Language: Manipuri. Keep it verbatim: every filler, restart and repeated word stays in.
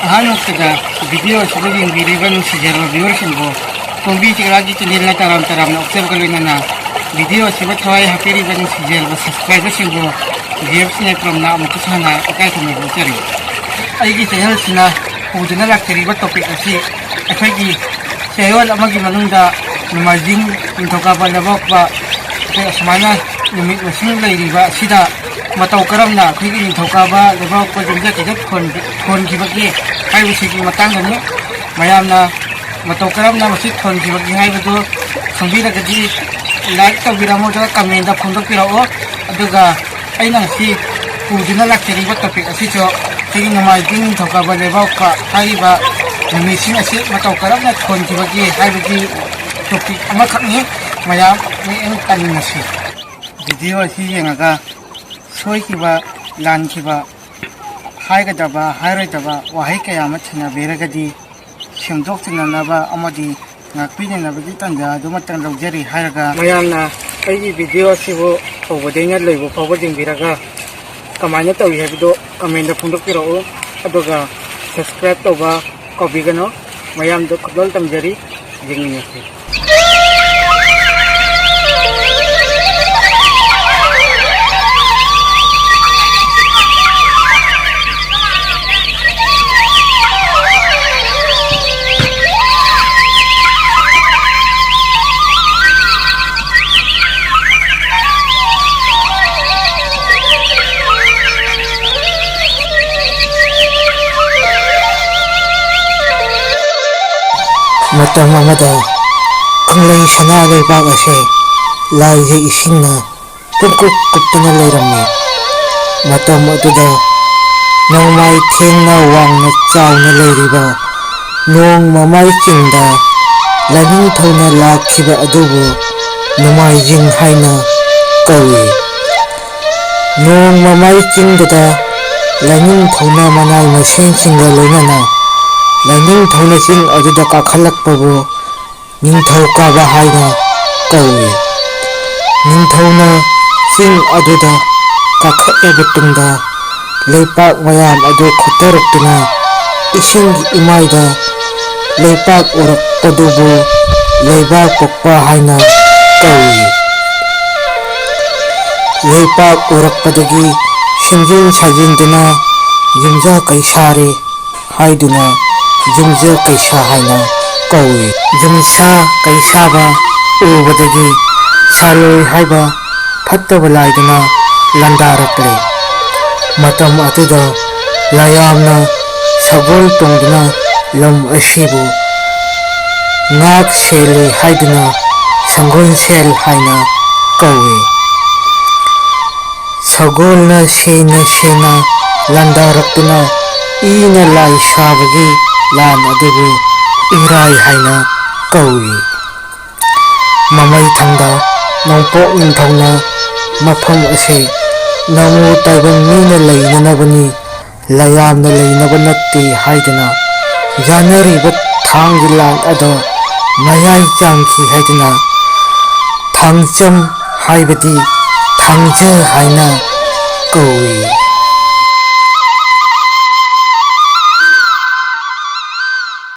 ꯑꯍꯥꯟꯕꯃꯛꯇꯗ video ꯑꯁꯤꯕꯨ ꯌꯦꯡꯕꯤꯔꯤꯕ ꯅꯨꯡꯁꯤꯖꯔꯕ viewerꯁꯤꯡꯕꯨ ꯇꯣꯝꯕꯤ ꯆꯤꯡꯒ꯭ꯔꯥꯒꯤ channelꯅ ꯇꯔꯥꯝ ꯇꯔꯥꯝꯅ ꯑꯣꯛꯆꯕꯒ ꯂꯣꯏꯅꯅ video ꯑꯁꯤꯕꯨ ꯊꯋꯥꯏ ꯍꯥꯞꯄꯤꯔꯤꯕ ꯅꯨꯡꯁꯤꯖꯔꯕ subscriberꯁꯤꯡꯕꯨ ꯖꯦ ꯑꯦꯐ ꯁꯤ ꯅꯦꯇ꯭ꯔꯣꯝꯅ ꯑꯃꯨꯛꯀ ꯍꯟꯅ ꯏꯀꯥꯏ ꯈꯨꯝꯅꯕ ꯎꯠꯆꯔꯤ꯫ ꯑꯩꯒꯤ channelꯁꯤꯅ ꯄꯨꯗꯨꯅ ꯂꯥꯛꯆꯔꯤꯕ topic ꯑꯁꯤ ꯑꯩꯈꯣꯏꯒꯤ ꯆꯌꯣꯜ ꯑꯃꯒꯤ ꯃꯅꯨꯡꯗ ꯅꯣꯡꯃꯥꯏꯖꯤꯡ, ꯅꯤꯡꯊꯧꯀꯥꯕ, ꯂꯩꯕꯥꯛꯄ ꯑꯩꯈꯣꯏ ꯑꯁꯨꯃꯥꯏꯅ ꯅꯨꯃꯤꯠ ꯃꯁꯤꯡ ꯂꯩꯔꯤꯕ ꯑꯁꯤꯗ ꯃꯇꯧ ꯀꯔꯝꯅ ꯑꯩꯈꯣꯏꯒꯤ ꯅꯤꯡꯊꯧꯀꯥꯕ ꯂꯩꯕꯥꯛꯄ ꯌꯨꯝꯖꯀꯩꯁ ꯊꯣꯟ-, ꯊꯣꯟꯈꯤꯕꯒꯦ ꯍꯥꯏꯕꯁꯤꯒꯤ ꯃꯇꯥꯡꯗꯅꯤ꯫ ꯃꯌꯥꯝꯅ ꯃꯇꯧ ꯀꯔꯝꯅ ꯃꯁꯤ ꯊꯣꯟꯈꯤꯕꯒꯦ ꯍꯥꯏꯕꯗꯨ ꯈꯪꯕꯤꯔꯒꯗꯤ like ꯇꯧꯕꯤꯔꯝꯃꯣ, ꯑꯗꯨꯒ commentꯇ ꯐꯣꯡꯗꯣꯛꯄꯤꯔꯛꯑꯣ꯫ ꯑꯗꯨꯒ ꯑꯩꯅ ꯉꯁꯤ ꯄꯨꯗꯨꯅ ꯂꯥꯛꯆꯔꯤꯕ topic ꯑꯁꯤꯁꯨ ꯑꯩꯈꯣꯏꯒꯤ ꯅꯣꯡꯃꯥꯏꯖꯤꯡ, ꯅꯤꯡꯊꯧꯀꯥꯕ, ꯂꯩꯕꯥꯛꯄ ꯍꯥꯏꯔꯤꯕ ꯅꯨꯃꯤꯠꯁꯤꯡ ꯑꯁꯤ ꯃꯇꯧ ꯀꯔꯝꯅ ꯊꯣꯟꯈꯤꯕꯒꯦ ꯍꯥꯏꯕꯒꯤ topic ꯑꯃꯈꯛꯅꯤ꯫ ꯃꯌꯥꯝ ꯃꯤꯠꯌꯦꯡ ꯇꯥꯃꯤꯟꯅꯁꯤ꯫ Video ꯑꯁꯤ ꯌꯦꯡꯉꯒ ꯁꯣꯏꯈꯤꯕ, ꯂꯥꯟꯈꯤꯕ, ꯍꯥꯏꯒꯗꯕ, ꯍꯥꯏꯔꯣꯏꯗꯕ ꯋꯥꯍꯩ ꯀꯌꯥ ꯑꯃ ꯊꯦꯡꯅꯕꯤꯔꯒꯗꯤ ꯁꯦꯝꯗꯣꯛꯆꯅꯅꯕ ꯑꯃꯗꯤ ꯉꯥꯛꯄꯤꯅꯅꯕꯒꯤ ꯇꯥꯟꯖꯥ ꯑꯗꯨꯃꯛꯇꯪ ꯂꯧꯖꯔꯤ ꯍꯥꯏꯔꯒ, ꯃꯌꯥꯝꯅ ꯑꯩꯒꯤ video ꯑꯁꯤꯕꯨ ꯍꯧꯕꯗꯩꯅ ꯂꯣꯏꯕ ꯐꯥꯎꯕ ꯌꯦꯡꯕꯤꯔꯒ ꯀꯃꯥꯏꯅ ꯇꯧꯏ ꯍꯥꯏꯕꯗꯨ commentꯇ ꯐꯣꯡꯗꯣꯛꯄꯤꯔꯛꯎ꯫ ꯑꯗꯨꯒ subscribe ꯇꯧꯕ ꯀꯥꯎꯕꯤꯒꯅꯨ꯫ ꯃꯌꯥꯝꯗ ꯈꯨꯗꯣꯜ ꯇꯝꯖꯔꯤ꯫ ꯌꯦꯡꯃꯤꯟꯅꯁꯤ꯫ ꯃꯇꯝ ꯑꯃꯗ ꯀꯪꯂꯩ ꯁꯅꯥ ꯂꯩꯕꯥꯛ ꯑꯁꯤ ꯂꯥꯏꯖ ꯏꯁꯤꯡꯅ ꯄꯨꯡꯀꯨꯞ ꯀꯨꯞꯇꯨꯅ ꯂꯩꯔꯝꯃꯤ꯫ ꯃꯇꯝ ꯑꯗꯨꯗ ꯅꯣꯡꯃꯥꯏ ꯊꯦꯡꯅ ꯋꯥꯡꯅ ꯆꯥꯎꯅ ꯂꯩꯔꯤꯕ ꯅꯣꯡ ꯃꯃꯥꯏ ꯆꯤꯡꯗ ꯂꯥꯏꯅꯤꯡꯊꯧꯅ ꯂꯥꯛꯈꯤꯕ ꯑꯗꯨꯕꯨ ꯅꯣꯡꯃꯥꯏꯖꯤꯡ ꯍꯥꯏꯅ ꯀꯧꯏ꯫ ꯅꯣꯡ ꯃꯃꯥꯏ ꯆꯤꯡꯗꯨꯗ ꯂꯥꯏꯅꯤꯡꯊꯧꯅ ꯃꯅꯥꯏ ꯃꯁꯦꯟꯁꯤꯡꯒ ꯂꯣꯏꯅꯅ ꯂꯥꯏꯅꯤꯡꯊꯧꯅ ꯆꯤꯡ ꯑꯗꯨꯗ ꯀꯥꯈꯠꯂꯛꯄꯕꯨ ꯅꯤꯡꯊꯧꯀꯥꯕ ꯍꯥꯏꯅ ꯀꯧꯏ꯫ ꯅꯤꯡꯊꯧꯅ ꯆꯤꯡ ꯑꯗꯨꯗ ꯀꯥꯈꯠꯂꯕ ꯇꯨꯡꯗ ꯂꯩꯄꯥꯛ ꯃꯌꯥꯝ ꯑꯗꯨ ꯈꯨꯠꯇꯔꯛꯇꯨꯅ ꯏꯁꯤꯡꯒꯤ ꯏꯃꯥꯏꯗ ꯂꯩꯄꯥꯛ ꯎꯔꯛꯄꯗꯨꯕꯨ ꯂꯩꯕꯥꯛ ꯄꯣꯛꯄ ꯍꯥꯏꯅ ꯀꯧꯏ꯫ ꯂꯩꯄꯥꯛ ꯎꯔꯛꯄꯗꯒꯤ ꯁꯦꯝꯖꯤꯟ ꯁꯥꯖꯤꯟꯗꯨꯅ ꯌꯨꯝꯖ ꯀꯩꯁꯥꯔꯦ ꯍꯥꯏꯗꯨꯅ ꯌꯨꯝꯖ ꯀꯩꯁꯥ ꯍꯥꯏꯅ ꯀꯧꯏ꯫ ꯌꯨꯝꯁꯥ ꯀꯩꯁꯥꯕ ꯎꯕꯗꯒꯤ ꯁꯥꯂꯣꯏ ꯍꯥꯏꯕ ꯐꯠꯇꯕ ꯂꯥꯏꯗꯨꯅ ꯂꯥꯟꯗꯥꯔꯛꯂꯦ꯫ ꯃꯇꯝ ꯑꯗꯨꯗ ꯂꯥꯌꯥꯝꯅ ꯁꯒꯣꯜ ꯇꯣꯡꯗꯨꯅ ꯂꯝ ꯑꯁꯤꯕꯨ ꯉꯥꯛ ꯁꯦꯜꯂꯤ ꯍꯥꯏꯗꯨꯅ ꯁꯪꯒꯣꯜꯁꯦꯜ ꯍꯥꯏꯅ ꯀꯧꯏ꯫ ꯁꯒꯣꯜꯅ ꯁꯦꯅ ꯁꯦꯅ ꯂꯥꯟꯗꯥꯔꯛꯇꯨꯅ ꯏꯅ ꯂꯥꯏ ꯁꯥꯕꯒꯤ ꯂꯥꯟ ꯑꯗꯨꯕꯨ ꯏꯔꯥꯏ ꯍꯥꯏꯅ ꯀꯧꯏ꯫ ꯃꯃꯩ ꯊꯪꯗ ꯅꯣꯡꯄꯣꯛ ꯅꯤꯡꯊꯧꯅ ꯃꯐꯝ ꯑꯁꯤ ꯅꯃꯨ ꯇꯥꯏꯕꯪ ꯃꯤꯅ ꯂꯩꯅꯅꯕꯅꯤ, ꯂꯥꯌꯥꯝꯅ ꯂꯩꯅꯕ ꯅꯠꯇꯦ ꯍꯥꯏꯗꯨꯅ ꯌꯥꯅꯔꯤꯕ ꯊꯥꯡꯒꯤ ꯂꯥꯟ ꯑꯗꯣ ꯃꯌꯥꯏ ꯆꯥꯡꯈꯤ ꯍꯥꯏꯗꯨꯅ ꯊꯥꯡꯆꯝ ꯍꯥꯏꯕꯗꯤ ꯊꯥꯡꯖ ꯍꯥꯏꯅ ꯀꯧꯏ꯫